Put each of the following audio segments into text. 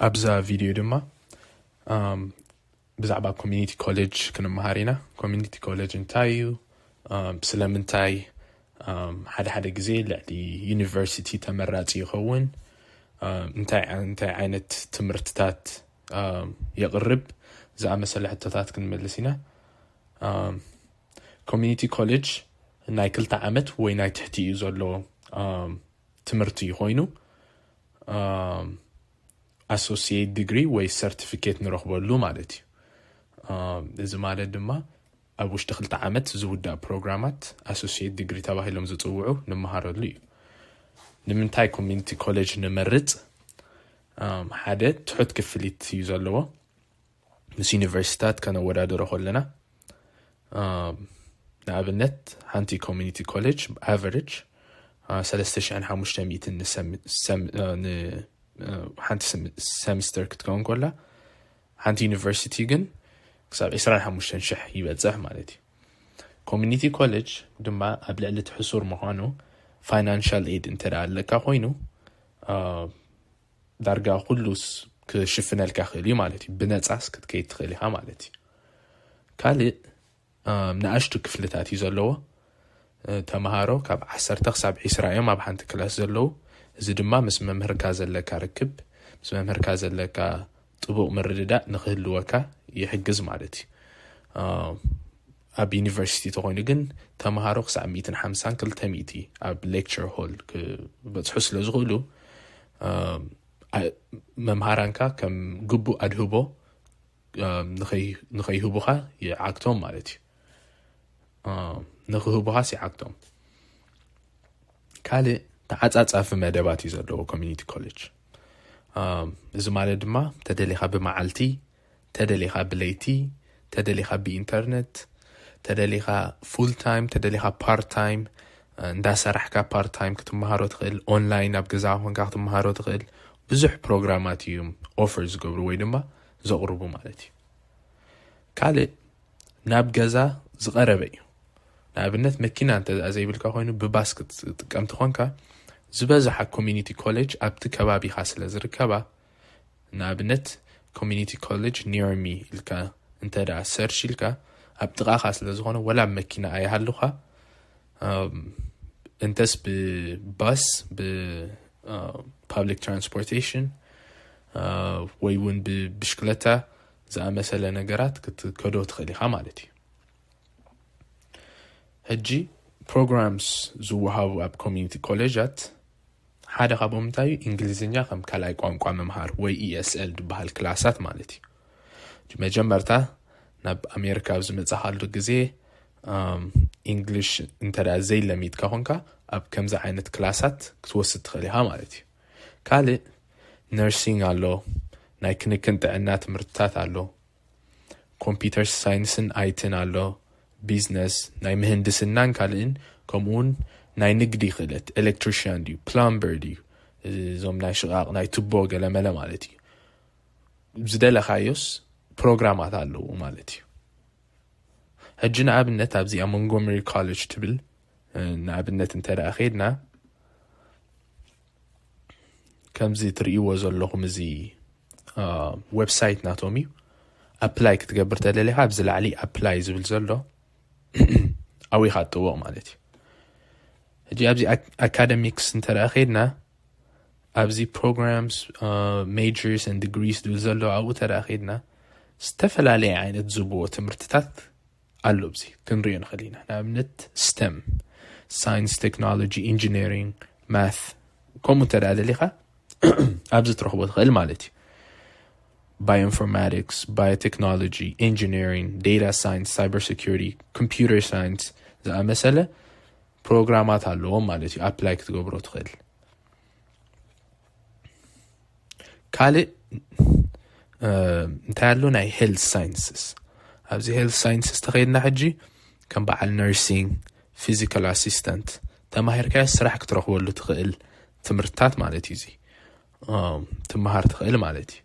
ኣብዛ ቪድዮ ድማ ብዛዕባ ኮሚኒቲ ኮሌጅ ክንመሃር ኢና። ኮሚኒቲ ኮሌጅ እንታይ እዩ? ስለምንታይ ሓደ ሓደ ግዜ ልዕሊ ዩኒቨርሲቲ ተመራፂ ይኸውን? እንታይ እንታይ ዓይነት ትምህርትታት የቕርብ? ዝኣመሰለ ሕቶታት ክንመልስ ኢና። ኮሚኒቲ ኮሌጅ ናይ ክልተ ዓመት ወይ ናይ ትሕቲ እዩ ዘሎ ትምህርቲ ኮይኑ ኣሶሲየት ዲግሪ ወይ ሰርቲፊኬት ንረኽበሉ ማለት እዩ። እዚ ማለት ድማ ኣብ ውሽጢ ክልተ ዓመት ዝውዳእ ፕሮግራማት ኣሶሲየት ዲግሪ ተባሂሎም ዝፅውዑ ንመሃረሉ እዩ። ንምንታይ ኮሚኒቲ ኮሌጅ ንመርፅ? ሓደ ትሑት ክፍሊት እዩ ዘለዎ። ምስ ዩኒቨርሲታት ከነወዳድሮ ከለና ንኣብነት ሓንቲ ኮሚኒቲ ኮሌጅ ኣቨሬጅ ሰለስተ ሽሕን ሓሙሽተ ሚእትን ሓንቲ ሰሚስተር ክትከውን ከላ ሓንቲ ዩኒቨርሲቲ ግን ክሳብ ዕስራን ሓሙሽተን ሽሕ ይበፅሕ ማለት እዩ። ኮሚኒቲ ኮሌጅ ድማ ኣብ ልዕሊ ትሕሱር ምዃኑ ፋይናንሻል ኤድ እንተ ኣለካ ኮይኑ ዳርጋ ኩሉስ ክሽፍነልካ ክእል እዩ ማለት እዩ። ብነፃስ ክትከይድ ትኽእል ኢኻ ማለት እዩ። ካልእ ንኣሽቱ ክፍልታት እዩ ዘለዎ። ተምሃሮ ካብ ዓሰርተ ክሳብ ዒስራ እዮም ኣብ ሓንቲ ክላስ ዘለዉ። እዚ ድማ ምስ መምህርካ ዘለካ ርክብ፣ ምስ መምህርካ ዘለካ ጥቡቕ ምርድዳእ ንክህልወካ ይሕግዝ ማለት እዩ። ኣብ ዩኒቨርሲቲ ተኮይኑ ግን ተምሃሮ ክሳብ ሚእትን ሓምሳን ክልተ ሚእቲ ኣብ ሌክቸር ሆል ክበፅሑ ስለ ዝኽእሉ መምሃራንካ ከም ግቡእ ኣድህቦ ንኸይህቡኻ ይዓግቶም ማለት እዩ። ንክህቡኻስ ይዓግቶም። ካልእ ተዓፃፃፊ መደባት እዩ ዘለዎ ኮሚኒቲ ኮሌጅ። እዚ ማለት ድማ ተደሊኻ ብመዓልቲ፣ ተደሊኻ ብለይቲ፣ ተደሊኻ ብኢንተርነት፣ ተደሊኻ ፉል ታይም፣ ተደሊኻ ፓርት ታይም እንዳሰራሕካ ፓርት ታይም ክትመሃሮ ትኽእል። ኦንላይን ኣብ ገዛ ኮንካ ክትመሃሮ ትኽእል። ብዙሕ ፕሮግራማት እዮም ኦፈር ዝገብሩ ወይ ድማ ዘቕርቡ ማለት እዩ። ካልእ ናብ ገዛ ዝቐረበ እዩ። ንኣብነት መኪና እንተ ዘይብልካ ኮይኑ ብባስ ክትጥቀም ትኾንካ ዝበዝሓ ኮሚኒቲ ኮሌጅ ኣብቲ ከባቢኻ ስለ ዝርከባ ንኣብነት ኮሚኒቲ ኮሌጅ ኒር ሚ ኢልካ እንተ ደኣ ሰርች ኢልካ ኣብ ጥቓኻ ስለ ዝኾነ ወላ መኪና ኣይሃሉኻ እንተስ ብባስ ብፓብሊክ ትራንስፖርቴሽን ወይ እውን ብብሽክለታ ዝኣመሰለ ነገራት ክትከዶ ትኽእል ኢኻ ማለት እዩ። ሕጂ ፕሮግራምስ ዝወሃቡ ኣብ ኮሚኒቲ ኮሌጃት ሓደ ካብኦም እንታይ እዩ? እንግሊዝኛ ከም ካልኣይ ቋንቋ ምምሃር ወይ ኢኤስኤል ዝበሃል ክላሳት ማለት እዩ። መጀመርታ ናብ ኣሜሪካ ኣብ ዝመፃኻሉ ግዜ እንግሊሽ እንተ ዘይለሚድካ ኮንካ ኣብ ከምዚ ዓይነት ክላሳት ክትወስድ ትኽእል ኢኻ ማለት እዩ። ካልእ ነርሲንግ ኣሎ፣ ናይ ክንክን ጥዕና ትምህርትታት ኣሎ፣ ኮምፒውተር ሳይንስን ኣይትን ኣሎ፣ ቢዝነስ፣ ናይ ምህንድስናን ካልእን፣ ከምኡውን ናይ ንግዲ ክእለት ኤሌክትሪሽያን ድዩ ፕላምበር ድዩ እዞም ናይ ሽቓቕ ናይ ቱቦ ገለመለ ማለት እዩ። ዝደለኻዮስ ፕሮግራማት ኣለዉ ማለት እዩ። ሕጂ ንኣብነት ኣብዚኣ ሞንጎመሪ ኮሌጅ ትብል ንኣብነት እንተ ደኣ ኸድና ከምዚ ትርእይዎ ዘለኹም እዚ ዌብሳይት ናቶም እዩ። ኣፕላይ ክትገብር ተደሊኻ ኣብዚ ላዕሊ ኣፕላይ ዝብል ዘሎ ኣብኻ ጥወቕ ማለት እዩ። ሕጂ ኣብዚ ኣካደሚክስ እንተ ደኣ ኸድና ኣብዚ ፕሮግራምስ ሜጀርስ ን ዲግሪስ ዝብል ዘሎ ኣብኡ ተደኣ ኸድና ዝተፈላለየ ዓይነት ዝብዎ ትምህርትታት ኣሎ። ኣብዚ ክንሪኦ ንኽእል ኢና። ንኣብነት ስተም ሳይንስ፣ ቴክኖሎጂ፣ ኢንጂነሪንግ፣ ማት ከምኡ እንተ ደኣ ደሊኻ ኣብዚ ትረኽቦ ትኽእል ማለት እዩ። ባዮኢንፎርማቲክስ፣ ባዮቴክኖሎጂ፣ ኢንጂነሪንግ፣ ዴታ ሳይንስ፣ ሳይበር ሴኩሪቲ፣ ኮምፒውተር ሳይንስ ዝኣመሰለ ፕሮግራማት ኣለዎም ማለት እዩ። ኣፕላይ ክትገብሮ ትኽእል። ካልእ እንታይ ኣሎ? ናይ ሄልት ሳይንስስ። ኣብዚ ሄልት ሳይንስስ ተኸይድና ሕጂ ከም በዓል ነርሲንግ፣ ፊዚካል ኣሲስተንት ተማሂርካዮ ስራሕ ክትረኽበሉ ትኽእል ትምህርትታት ማለት እዩ። እዚ ትመሃር ትኽእል ማለት እዩ።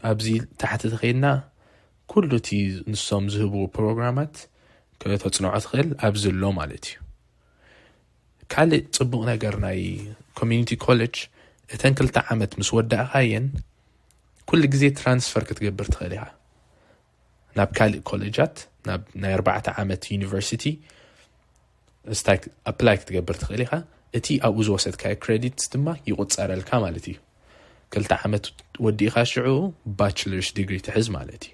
ኣብዚ ታሕቲ ተኸይድና ኩሉ እቲ ንሶም ዝህብዎ ፕሮግራማት ከተፅንዖ ትኽእል ኣብዚ ኣሎ ማለት እዩ። ካልእ ፅቡቕ ነገር ናይ ኮሚኒቲ ኮሌጅ እተን ክልተ ዓመት ምስ ወዳእኻየን ኩሉ ግዜ ትራንስፈር ክትገብር ትኽእል ኢኻ ናብ ካልእ ኮሌጃት፣ ናብ ናይ ኣርባዕተ ዓመት ዩኒቨርሲቲ ስታይ ኣፕላይ ክትገብር ትኽእል ኢኻ። እቲ ኣብኡ ዝወሰድካዮ ክሬዲትስ ድማ ይቑጸረልካ ማለት እዩ። ክልተ ዓመት ወዲእኻ ሽዑ ባችለርስ ዲግሪ ትሕዝ ማለት እዩ።